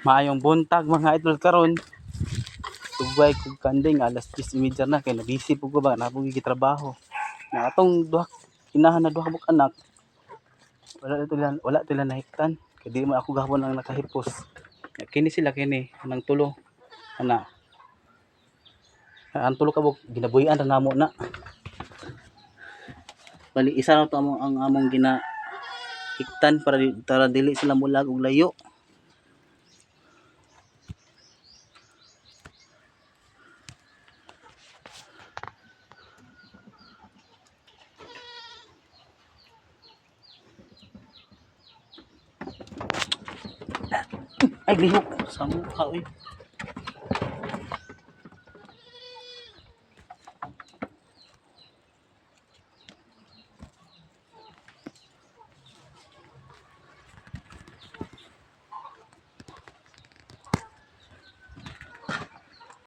Maayong buntag, mga idol. Karon tugway kog kanding, alas 10:30 na kay nabisi pud ko ba, naa pud trabaho. Na atong duha inahan na duha ka anak, wala tila nahiktan kay di man ako gahapon ang nakahipos. Ya, kini sila, kini anang tulo ana, ang tulo ka buok ginabuy-an ra namo na. Bali isa na to among ang among gina hiktan para dili sila mulag og layo. Ay, lihok sa mukha, oy.